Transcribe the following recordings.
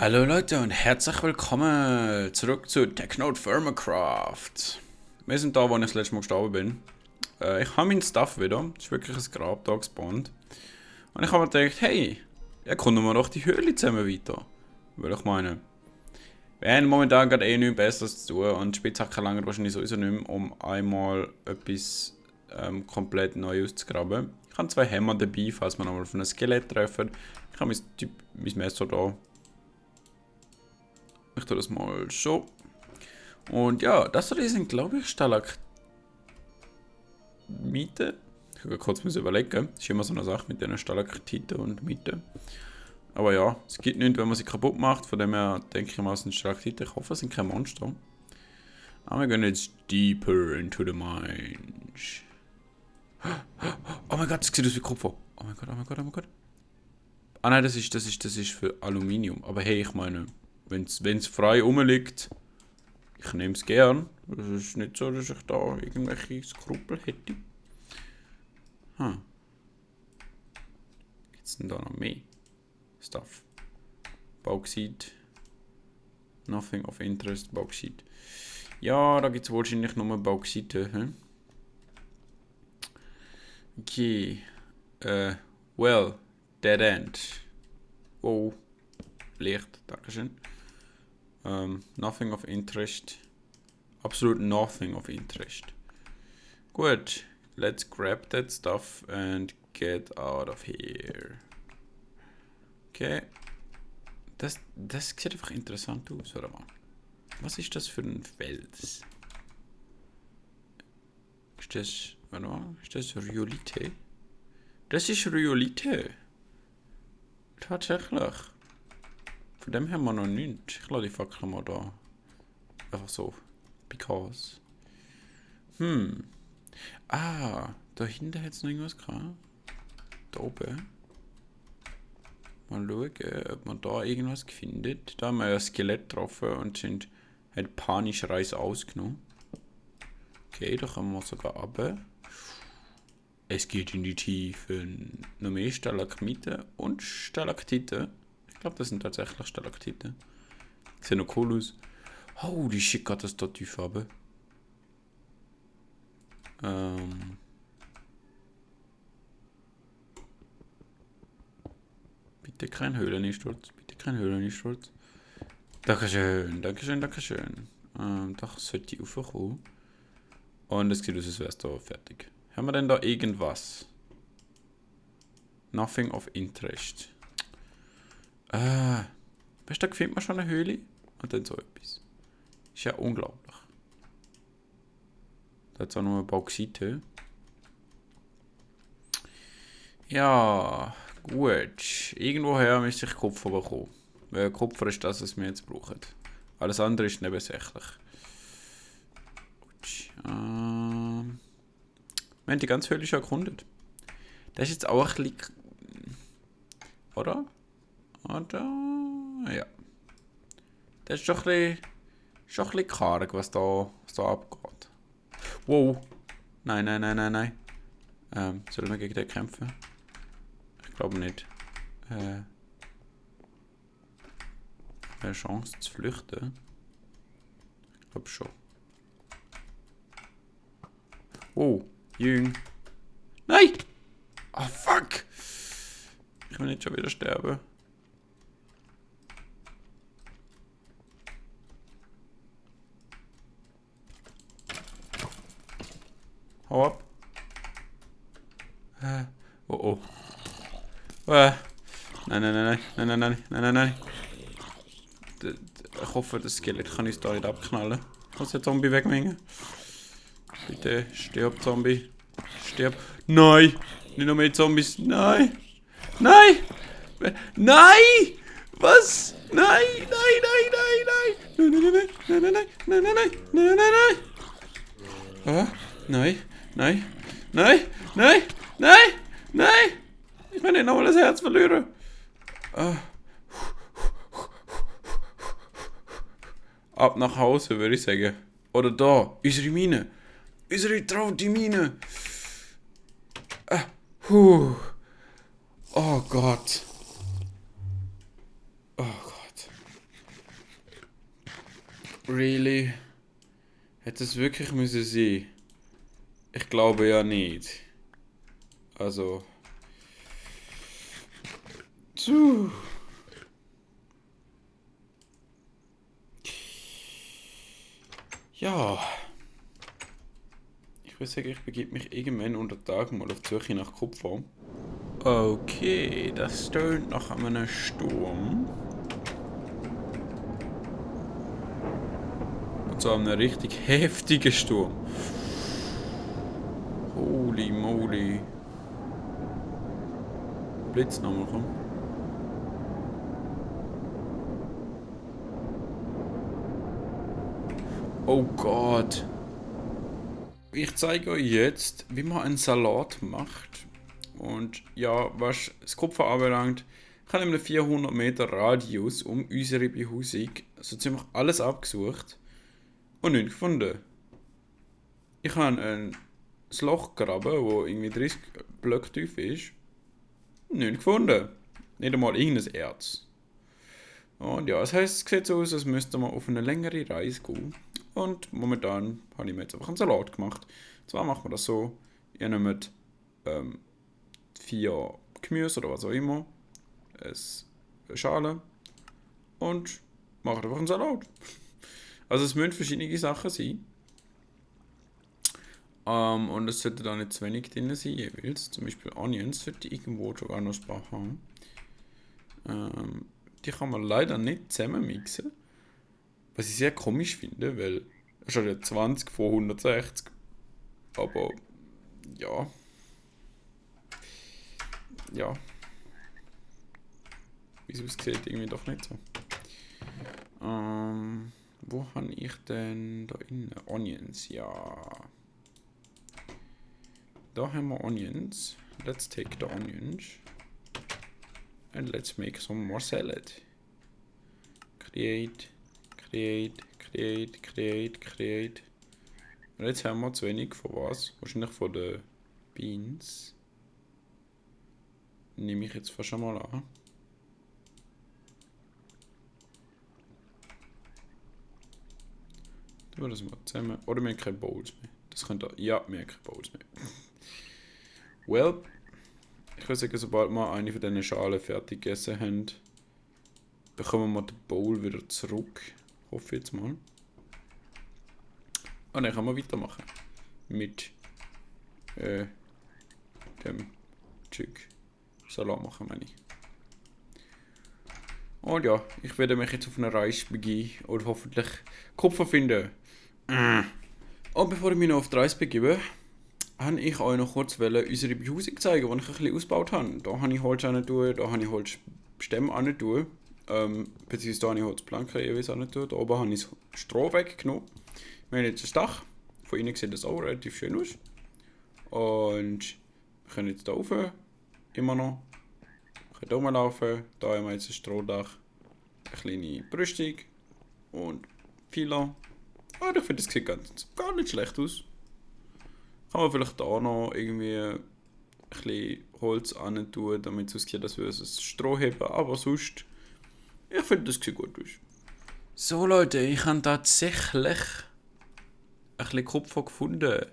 Hallo Leute und herzlich willkommen zurück zu Technode Firmacraft. Wir sind da, wo ich das letzte Mal gestorben bin. Ich habe meinen Stuff wieder. Es ist wirklich ein Grab da gespawnt. Und ich habe mir gedacht, hey, ja, kommen wir doch die Höhle zusammen weiter. Weil ich meine, wir haben momentan gerade nichts Besseres zu tun und die Spitzhacke lange wahrscheinlich sowieso nicht mehr, um einmal etwas komplett neu auszugraben. Ich habe zwei Hämmer dabei, falls wir nochmal auf ein Skelett treffen. Ich habe mein Messer da. Ich tue das mal so. Und ja, das hier sind, glaube ich, Stalagmite. Ich habe kurz überlegen. Das ist immer so eine Sache mit den Stalaktiten und Miten. Aber ja, es gibt nichts, wenn man sie kaputt macht. Von dem her denke ich mal, es sind Stalaktiten. Ich hoffe, es sind keine Monster. Aber wir gehen jetzt deeper into the mines. Oh mein Gott, das sieht aus wie Kupfer. Oh mein Gott, oh mein Gott, oh mein Gott. Ah nein, das ist für Aluminium. Aber hey, ich meine, wenn es frei rumliegt, ich nehme es gern. Es ist nicht so, dass ich da irgendwelche Skrupel hätte. Gibt es denn da noch mehr Stuff? Bauxit. Nothing of interest, Bauxit. Ja, da gibt es wahrscheinlich nur Bauxite. Okay. Well, dead end. Oh, Licht, dankeschön. Nothing of interest. Absolute nothing of interest. Gut, let's grab that stuff and get out of here. Okay. Das sieht einfach interessant aus, oder mal? Was ist das für ein Fels? Warte mal, ist das Rhyolite? Das ist Rhyolite. Tatsächlich. Von dem haben wir noch nichts. Ich lasse die Fackel mal da. Einfach so. Because. Ah, da hinten hat es noch irgendwas gehabt. Da oben. Mal schauen, ob man da irgendwas findet. Da haben wir ein Skelett getroffen und hat panisch Reis ausgenommen. Okay, da kommen wir sogar runter. Es geht in die Tiefen. Noch mehr Stalagmiten und Stalaktiten. Ich glaube, das sind tatsächlich Stalaktiten. Sieht noch cool aus. Holy shit, geht das da tief runter. Bitte kein Höhlensturz. Bitte kein Höhlensturz. Dankeschön, Dankeschön, Dankeschön. Doch sollte ich raufkommen. Und es sieht aus, als wäre es da fertig. Haben wir denn da irgendwas? Nothing of interest. Weißt du, da findet man schon eine Höhle? Und dann so etwas. Ist ja unglaublich. Da hat es auch nur Bauxite. Ja, gut. Irgendwoher müsste ich Kupfer bekommen. Weil Kupfer ist das, was wir jetzt brauchen. Alles andere ist nebensächlich. Wir haben die ganze Höhle schon erkundet. Das ist jetzt auch ein bisschen... Oder? Ja. Das ist doch ein bisschen karg, was da abgeht. Wow. Nein. Sollen wir gegen den kämpfen? Ich glaube nicht. Eine Chance zu flüchten? Ich glaube schon. Oh, Jüng. Nein! Oh, fuck! Ich will nicht schon wieder sterben. Hau ab. Oh. Nein. Ich hoffe, das Skelett kann uns da nicht abknallen. Muss der Zombie wegmengen? Bitte, stirb, Zombie. Stirb. Nein! Nicht noch mehr Zombies. Nein! Was? Nein! Nein! Ich will nicht nochmal das Herz verlieren. Ab nach Hause, würde ich sagen. Oder da, unsere Mine. Unsere traute Mine. Oh Gott. Really? Hätte es wirklich müssen sein? Ich glaube ja nicht. Also. Puh. Ja. Ich würde sagen, ich begebe mich irgendwann unter Tag mal auf die Suche nach Kupfer. Okay, das tönt nach einem Sturm. Und zwar einem richtig heftigen Sturm. Holy moly. Blitz nochmal, komm. Oh Gott. Ich zeige euch jetzt, wie man einen Salat macht. Und ja, was das Kupfer anbelangt, ich habe in einem 400 Meter Radius um unsere Behausung so ziemlich alles abgesucht und nichts gefunden. Ich habe ein Loch gegraben, wo irgendwie 30 Blöcke tief ist. Nichts gefunden. Nicht einmal irgendein Erz. Und ja, das heisst, es sieht so aus, als müsste man auf eine längere Reise gehen. Und momentan habe ich mir jetzt einfach einen Salat gemacht. Und zwar macht man das so, ihr nehmt 4 Gemüse oder was auch immer, eine Schale und macht einfach einen Salat. Also es müssen verschiedene Sachen sein. Und es sollte da nicht zu wenig drin sein jeweils. Zum Beispiel Onions sollte irgendwo sogar noch ein paar haben. Die kann man leider nicht zusammen mixen. Was ich sehr komisch finde, weil es steht ja 20 von 160. Aber ja. Ja. Wieso es sieht irgendwie doch nicht so. Wo habe ich denn da innen? Onions, ja. Da haben wir Onions. Let's take the onions. And let's make some more salad. Create. Und jetzt haben wir zu wenig von was? Wahrscheinlich von den Beans. Nehme ich jetzt fast einmal an. Tun wir das mal zusammen. Oder wir haben keine Bowls mehr. Das könnte. Ja, wir haben keine Bowls mehr. Well, ich würde sagen, sobald wir eine von diesen Schalen fertig gegessen haben, bekommen wir den Bowl wieder zurück. Hoffe jetzt mal. Und dann kann man weitermachen. Mit dem Stück Salat machen, meine ich. Und ja, ich werde mich jetzt auf eine Reise begeben und hoffentlich Kupfer finden. Und bevor ich mich noch auf die Reise begebe, wollte ich euch noch kurz unsere Behausung zeigen, die ich ein bisschen ausgebaut habe. Da habe ich Holz hin tun, da habe ich Holzstämme hin tun. Beziehungsweise da habe ich Holzplanken jeweils hin tun. Da oben habe ich das Stroh weggenommen. Wir haben jetzt ein Dach. Von innen sieht das auch relativ schön aus. Und wir können jetzt hier rauf. Immer noch. Wir können hier rumlaufen. Da haben wir jetzt ein Strohdach. Eine kleine Brüstung. Und Pfeiler. Und ich finde, das sieht gar nicht schlecht aus. Kann man vielleicht da noch irgendwie ein bisschen Holz an tun, damit es aussieht, dass wir ein Stroh haben. Aber sonst, ich finde, das sieht gut aus. So Leute, ich habe tatsächlich ein bisschen Kupfer gefunden.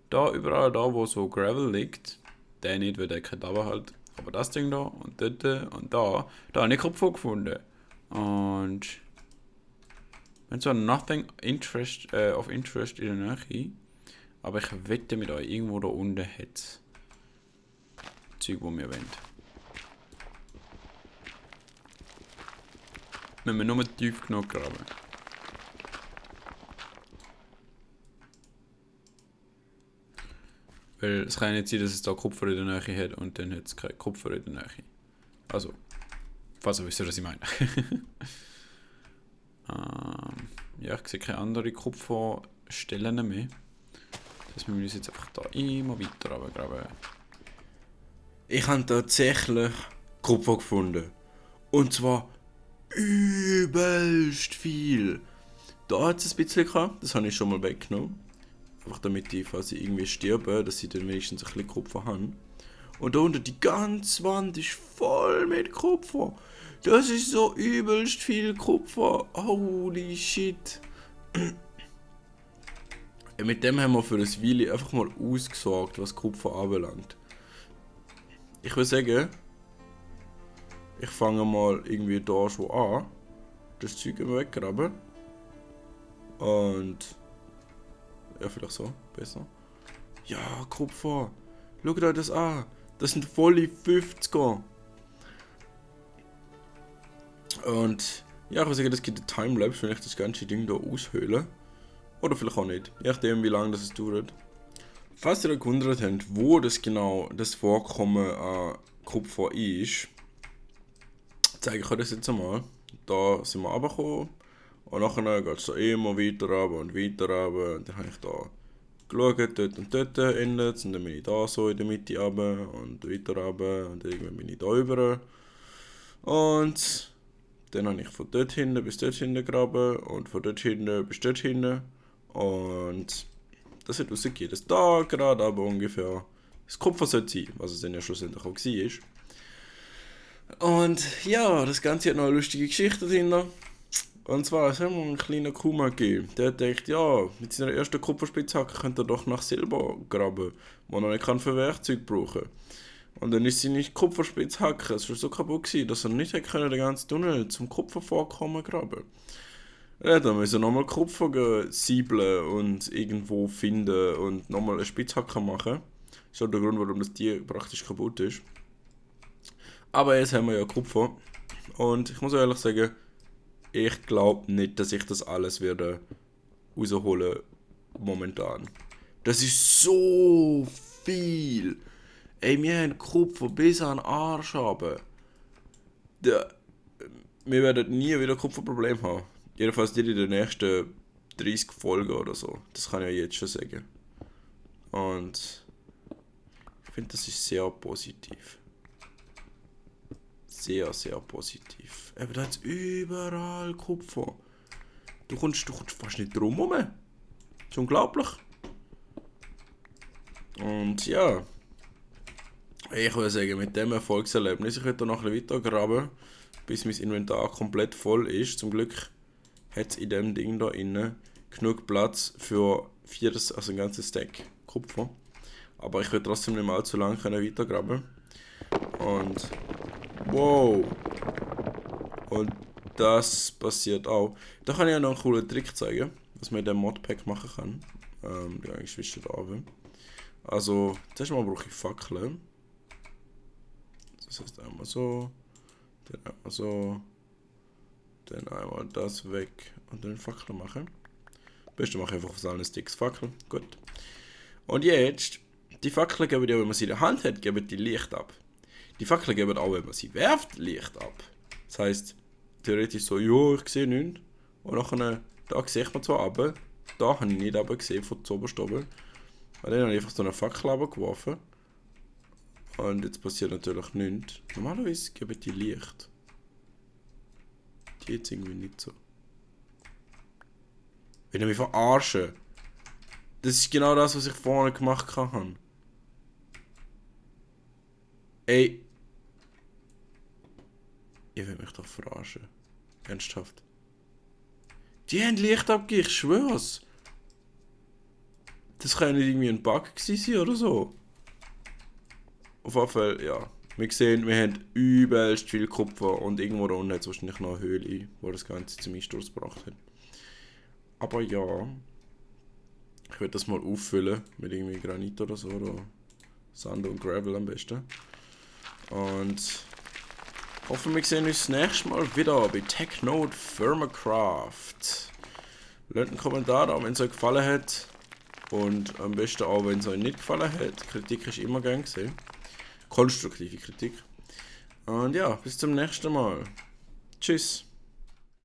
Da überall da, wo so Gravel liegt. Der nicht, weil der kein Dauer halt. Aber das Ding da und dort und da habe ich Kupfer gefunden. Und wenn zwar nothing of interest in der Nähe. Aber ich wette mit euch, irgendwo da unten hat Zeug, wo wir wollen. Wenn wir nur tief genug graben. Weil es kann ja nicht sein, dass es da Kupfer in der Nähe hat und dann hat es kein Kupfer in der Nähe. Also, falls ihr wisst, was ich meine. Ja, ich sehe keine anderen Kupferstellen mehr. Das müssen wir uns jetzt einfach da immer weiter runtergraben. Ich habe tatsächlich Kupfer gefunden. Und zwar übelst viel. Da hat es ein bisschen gehabt, das habe ich schon mal weggenommen. Einfach damit ich, falls ich irgendwie sterbe, dass ich dann wenigstens ein bisschen Kupfer habe. Und da unten die ganze Wand ist voll mit Kupfer. Das ist so übelst viel Kupfer. Holy shit. Mit dem haben wir für ein Weile einfach mal ausgesorgt, was Kupfer anbelangt. Ich würde sagen, ich fange mal irgendwie da schon an. Das Zeug immer weggraben. Und... ja, vielleicht so. Besser. Ja, Kupfer. Schaut euch das an. Das sind volle 50er. Und... ja, ich würde sagen, das gibt eine Timelapse, wenn ich das ganze Ding hier aushöhle. Oder vielleicht auch nicht. Je nachdem, wie lange das dauert. Falls ihr euch gewundert habt, wo das genau das Vorkommen an Kupfer ist, zeige ich euch das jetzt einmal. Da sind wir runtergekommen. Und nachher geht es da immer weiter runter und weiter runter. Und dann habe ich da geschaut, dort und dort endet es. Und dann bin ich da so in der Mitte runter und weiter runter. Und irgendwann bin ich da rüber. Und dann habe ich von dort hinten bis dort hinten gegraben. Und von dort hinten bis dort hinten. Und das hat rausgegeben, dass da gerade aber ungefähr das Kupfer sollte sein, was es dann ja schlussendlich auch war. Und ja, das Ganze hat noch eine lustige Geschichte dahinter. Und zwar, es haben wir einen kleinen Kuma gegeben. Der denkt, ja, mit seiner ersten Kupferspitzhacke könnte er doch nach Silber graben, wo er nicht für Werkzeug brauchen kann. Und dann ist seine Kupferspitzhacke so kaputt gewesen, dass er nicht hätte den ganzen Tunnel zum Kupfervorkommen graben. Ja, dann müssen wir nochmal Kupfer siebeln und irgendwo finden und nochmal eine Spitzhacke machen. Das ist auch der Grund, warum das Tier praktisch kaputt ist. Aber jetzt haben wir ja Kupfer. Und ich muss ehrlich sagen, ich glaube nicht, dass ich das alles werde rausholen momentan. Das ist so viel. Ey, wir haben Kupfer bis an den Arsch haben. Wir werden nie wieder Kupferproblem haben. Jedenfalls nicht in den nächsten 30 Folgen oder so. Das kann ich ja jetzt schon sagen. Und ich finde, das ist sehr positiv. Sehr, sehr positiv. Aber da ist überall Kupfer. Du kommst fast nicht drum herum. Das ist unglaublich. Und ja. Ich würde sagen, mit dem Erfolgserlebnis, ich werde noch ein bisschen weiter graben, bis mein Inventar komplett voll ist. Zum Glück hat es in dem Ding da innen genug Platz für ein ganzes Stack Kupfer. Aber ich werde trotzdem nicht mal allzu lange weiter graben. Und wow! Und das passiert auch. Da kann ich ja noch einen coolen Trick zeigen, was man in dem Modpack machen kann. Die eigentlich zwischen da oben. Also, zuerst mal brauche ich Fackeln. Das heißt einmal so, dann einmal so, dann einmal das weg und dann Fackeln machen. Am besten mache ich einfach auf allen Sticks Fackeln. Gut. Und jetzt, die Fackeln geben ja, wenn man sie in der Hand hat, geben die Licht ab. Die Fackeln geben auch, wenn man sie werft, Licht ab. Das heisst, theoretisch so, ja, ich sehe nichts. Und nachher, da sieht man zwar runter, da habe ich nicht runter gesehen, von oberst oben. Und dann habe ich einfach so eine Fackel runtergeworfen. Und jetzt passiert natürlich nichts. Normalerweise geben die Licht. Die jetzt irgendwie nicht so. Wenn ich mich verarsche. Das ist genau das, was ich vorne gemacht habe. Ey. Ich will mich doch verarschen. Ernsthaft. Die haben Licht abgegeben, ich schwör's. Das kann ja nicht irgendwie ein Bug gewesen sein oder so. Auf jeden Fall, ja. Wir sehen, wir haben übelst viel Kupfer und irgendwo da unten hat es wahrscheinlich noch eine Höhle, wo das Ganze zum Einsturz gebracht hat. Aber ja, ich werde das mal auffüllen mit irgendwie Granit oder so, oder Sand und Gravel am besten. Und hoffe, wir sehen uns das nächste Mal wieder bei TechNode Thermacraft. Lasst einen Kommentar da, wenn es euch gefallen hat. Und am besten auch, wenn es euch nicht gefallen hat. Kritik ist immer gern gesehen. Konstruktive Kritik. Und ja, bis zum nächsten Mal. Tschüss.